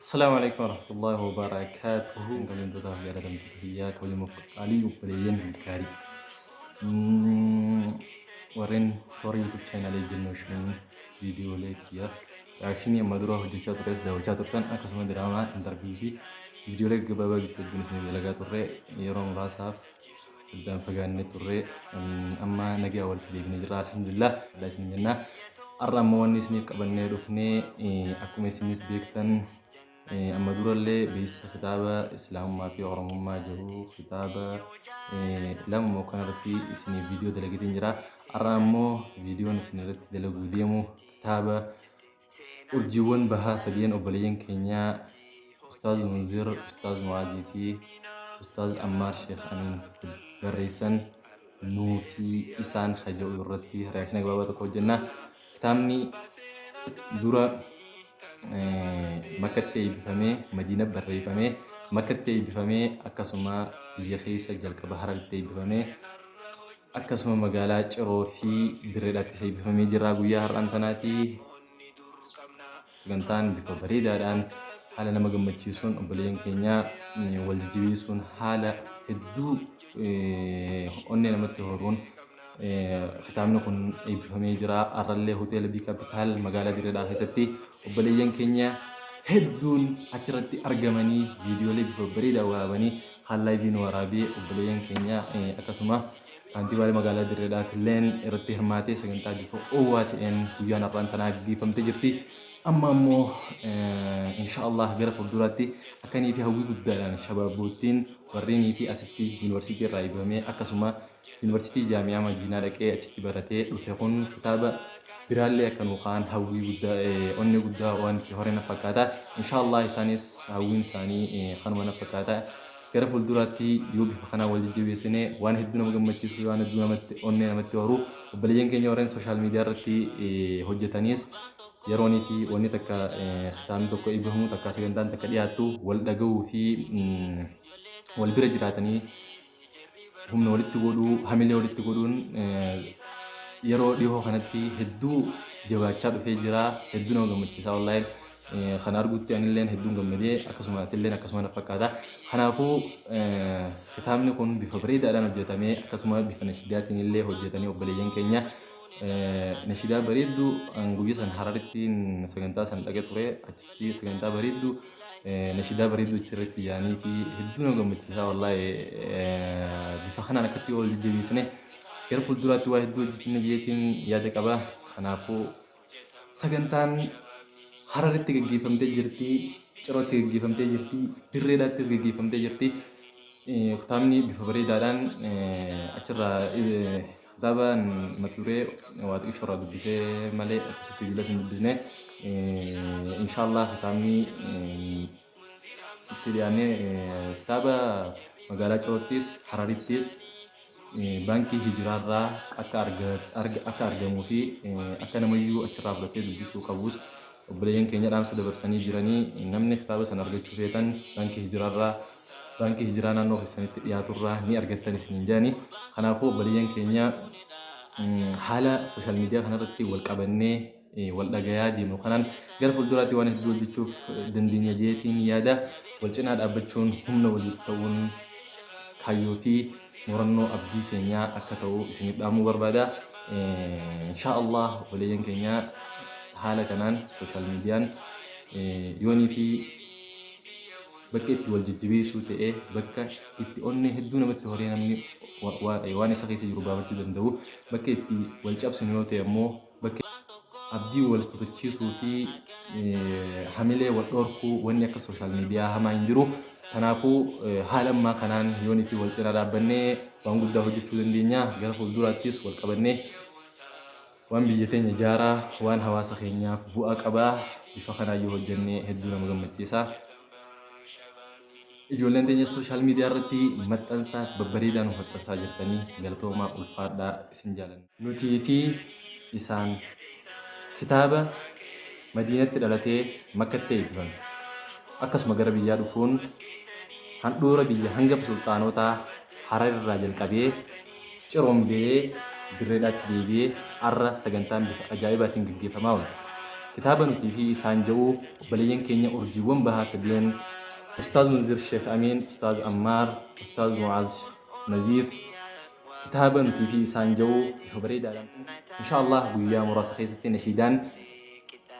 Assalaamu alaikum warahmatullahi wabarakaatuhu. Kabajamtootaa fi jaalatamtoota kiyyaa, kabajamoo fi qaalii obboleeyyan gaarii. Warreen toora YouTube chaanaalee jennoo shan viidiyoolee kiyya reakshinii amma dura hojjechaa tures daawwachaa turtan, akkasuma diraamaa, intarviiyuu fi viidiyoolee gaggabaabaa bifa hedduun isin dalagaa turre, yeroo muraasaaf addaan fagaannee turre. Amma nagaa walitti deebinee jirra, alhamdulillah isin jenna. Har'a ammoo wanni isiniif qabannee dhufne, akkuma isinis beektan, amma durallee beeksisa kitaaba Islaamummaa fi Oromummaa jiru kitaaba lama immoo kanarratti isiniif viidiyoo dalageetiin jira. Har'a ammoo viidiyoon isin irratti dalaguu deemu kitaaba Urjiiwwan Bahaa sadeen obboleeyyan keenyaa Ustaaz Munzir, Ustaaz Mu'aazii fi Ustaaz Ammaar Sheekh Amiin barreessan Nuu fi Isaan haja'u irratti reaction gabaabaa tokko hojjenna. Kitaabni dura Makkatti eebbifamee, Madiina barreeffamee, Makkatti eebbifamee, akkasuma biyya keessa jalqaba Hararitti eebbifamee, akkasuma magaalaa Ciroo fi Dirreedhaattis eebbifamee jira guyyaa har'aan tanaati. Sagantaan bifa bareedaadhaan haala nama gammachiisuun obboleeyyan keenya wal jajjabeessuun haala hedduu onnee namatti horuun kitaabni kun eebbifamee jira. Har'allee hoteela B Capital magaalaa Dirreedhaa keessatti obboleeyyan keenya hedduun achirratti argamanii viidiyoolee bifa bareedaa waraabanii, haala laayivii nu waraabee obboleeyyan keenya, akkasuma Kaantibaalee magaalaa Dirree Dhawaatilleen irratti hirmaatee sagantaa bifa oowwaa ta'een guyyaan har'aan tanaa gaggeeffamtee jirti. Amma ammoo insha Allah gara fuulduraatti akkanii fi hawwii guddaadhaan shabaabboottiin warreenii fi asitti yuunivarsiitii irraa eebbifamee, akkasuma yuunivarsiitii Jaami'aa Madiinaa dhaqee achitti baratee dhufe kun kitaaba biraallee akka nuu kaan hawwii guddaa, onnee guddaa waan itti hore na fakkaata. Insha Allah isaanis hawwiin isaanii kanuma na fakkaata. Gara fuulduraatti yoo bifa kanaan wal jajjabeessine waan hedduu nama gammachiisu, waan hedduu namatti onnee namatti horu. Obboleeyyan keenya warreen social media irratti hojjetaniis yeroonii fi wanni takka, kitaabni tokko eebbifamu takka, sagantaan takka dhiyaattu, wal dhaga'uu fi wal bira jiraatanii humna walitti godhuu, hamilee walitti godhuun yeroo dhihoo kanatti hedduu jabaachaa dhufee jira. Hedduu nama gammachiisa wallaahi. Kana argutti anilleen hedduun gammadee, akkasuma atilleen akkasuma na fakkaata. Kanaafuu kitaabni kun bifa bareedaadhaan hojjetamee, akkasuma bifa nashiidaatiin illee hojjetanii, obboleeyyan keenya nashiidaa bareedduu guyya san Hararitti sagantaa san dhaqee ture, achitti sagantaa bareedduu, nashiidaa bareedduu achirratti yaanii fi hedduu nama gammachiisaa wallaahi. Bifa kanaan akkatti wal jajjabeessine gara fuulduraatti waa hedduu hojjetinne jeetiin yaada qaba. Kanaafuu sagantaan Hararitti gaggeeffamtee jirti, Cirootti gaggeeffamtee jirti, Dirreedhaattis gaggeeffamtee jirti. Kitaabni bifa bareedaadhaan achirraa kitaaba mata duree waa xiqqishoo irraa dubbisee malee akkasitti ijoollee hin dubbisne. Inshaallah kitaabni itti dhiyaannee kitaaba magaalaa Ciroottis Hararittis baankii Hijiraarraa akka argamuu fi akka namayyuu achirraa fudhatee dubbisuu qabus obboleeyyan keenya dhaamsa dabarsanii jiranii. Namni kitaaba sana argachuu feetan baankii Hijiraarraa, baankii Hijiraa naannoo keessanitti dhiyaaturraa ni argattan isiniin jedhani. Kanaafuu obboleeyyan keenya, haala social media kanarratti wal qabannee wal dhagayaa deemnu kanaan gara fuulduraatti waan hedduu hojjechuuf dandeenya jeetiin yaada. Wal cinaa dhaabbachuun, humna waliif ta'uun kaayyoo fi murannoo abdii keenyaa akka ta'u isiniif dhaamuu barbaada. Inshaa Allah obboleeyyan keenya, haala kanaan social mediaan yoonii fi bakka itti wal jajjabeessuu ta'e, bakka itti onnee hedduu namatti horee namni waan isa keessa jiru baafachuu danda'u, bakka itti wal cabsinu yoo ta'e ammoo bakka abdii wal kutachiisuu fi hamilee wal dhorkuu wanni akka social media hamaa hin jiru. Kanaafuu haala ammaa kanaan yoon itti wal cinaa dhaabbannee waan guddaa hojjechuu dandeenya. Gara fuulduraattis wal qabannee waan biyya teenya ijaaraa, waan hawaasa keenyaaf bu'aa qabaa bifa kanaan yoo hojjenne hedduu nama gammachiisa. Ijoolleen teenya social media irratti maxxansa babbareedaa nuuf maxxansaa jirtanii, galatoomaa, ulfaadhaa, isin jaalanna. Nutii fi Isaan. Kitaaba Madiinatti dhalatee Makkatti eebbifame. Akkasuma gara biyyaa dhufuun handhuura biyya hangafa sulxaanotaa Harar irraa jalqabee Ciroon ga'ee Dirreedhaatti deebi'ee arra sagantaan bifa ajaa'ibaatiin gaggeeffamaa oolte. Kitaaba nutii fi isaan ja'u obboleeyyan keenya urjiiwwan bahaa sadeen Ustaaz Munzir Sheekh Amiin, Ustaaz Ammaar, Ustaaz Mu'aaz Naziif kitaaba nutii fi isaan ja'u bifa bareedaadhaan Insha Allah guyyaa muraasa keessatti nashiidaan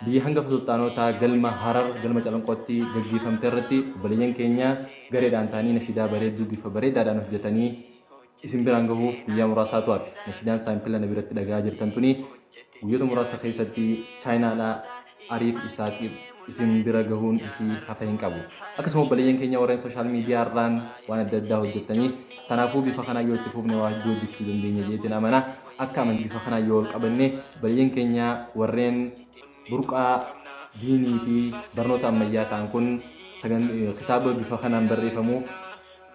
biyya hangafa sulxaanotaa galma Harar galma Calanqootti gaggeeffamte irratti obboleeyyan keenya gareedhaan ta'anii nashiidaa bareedduu bifa bareedaadhaan hojjetanii isin biraan gahuuf guyyaa muraasaatu hafe. Nashiidaan saampila na biratti dhaga'aa jirtan tuni guyyoota muraasa keessatti chaayinaadhaa ariif isaatiif isin bira gahuun isii hafa hin qabu. Akkasuma obboleeyyan keenya warreen social media irraan waan adda addaa hojjettanii kanaafuu bifa kanaan yoo itti fufne waa hedduu hojjechuu dandeenya jeetiin amana. Akka amantii bifa kanaan yoo wal qabanne obboleeyyan keenya warreen burqaa diinii fi barnoota ammayyaa ta'an kun kitaaba bifa kanaan barreeffamu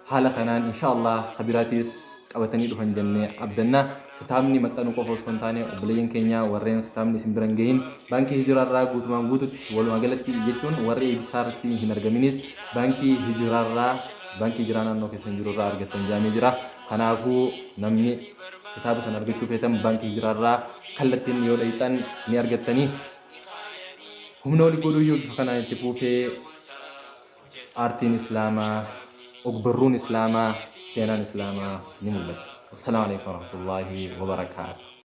Haala kanaan inshaa Allah ka biraatiis qabatanii dhufan jennee abdanna. Kitaabni maxxanuu qofa osoo hin taane obboleeyyan keenya warreen kitaabni isin bira hin gahin Baankii Hijiraa irraa guutumaan guututti walumaa galatti jechuun warri eebbisaa irratti hin argaminis Baankii Hijiraa irraa Baankii Hijiraa naannoo keessan jiru irraa argattan jedhamee jira. Kanaafuu namni kitaaba sana argachuu feetan Baankii Hijiraa irraa kallattiin yoo dhayxan ni argattanii. Humna wali godhuu yoo bifa kanaan itti fuufee Aartiin Islaamaa, ogbarruun Islaamaa, seenaan Islaamaa ni mul'ata. Wassalaamu Aleykum Warahmatullaahi Wabarakaatuh.